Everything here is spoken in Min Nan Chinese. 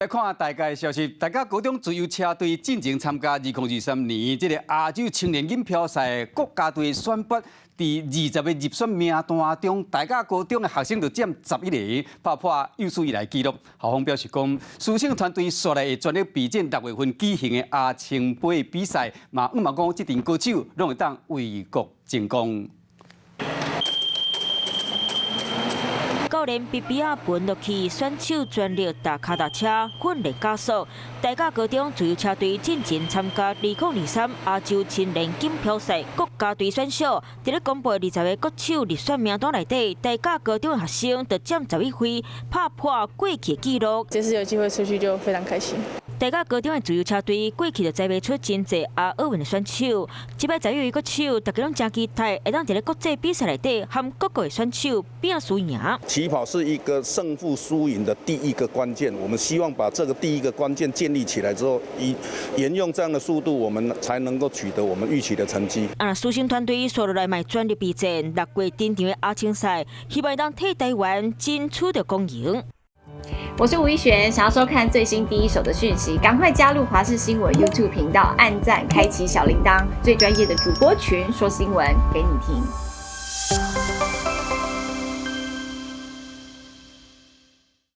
來看大家的消息，大甲高中自由車隊進前參加2023年這个亞洲青年錦標賽國家隊選拔，佇20個入選名單中，大甲高中的學生就佔11個，拍破有史以來紀錄。校方表示講，師生團隊紲來會全力備戰6月份舉行的亞青杯比賽，嘛向望講這陣高手攏會當為國爭光。教練比比亞盤落去，選手全力踏跤踏車訓練加速。大甲高中自由車隊進前參加2023亞洲青年錦標賽國家隊選手，佇咧公布二十个國手入選名單內底，大甲高中的學生就佔11位，拍破過去紀錄。這次有機會出去就非常開心。大甲高中的自由車隊過去就栽培出真濟亞奧運的選手，這擺十一位國手，大家攏誠期待會當佇咧國際比賽內底和各國的選手拼輸贏。起跑是一個勝負輸贏的第一個關鍵，我們希望把這個第一個關鍵建立起來之後，以沿用這樣的速度，我們才能夠取得我們預期的成績。啊，師生團隊紲落來嘛全力備戰6月登場的亞青賽，希望當替台灣爭取著光榮。我是吳一璇，想要收看最新第一手的訊息，趕快加入華視新聞 YouTube 頻道，按讚，開啟小鈴鐺，最專業的主播群說新聞給你聽。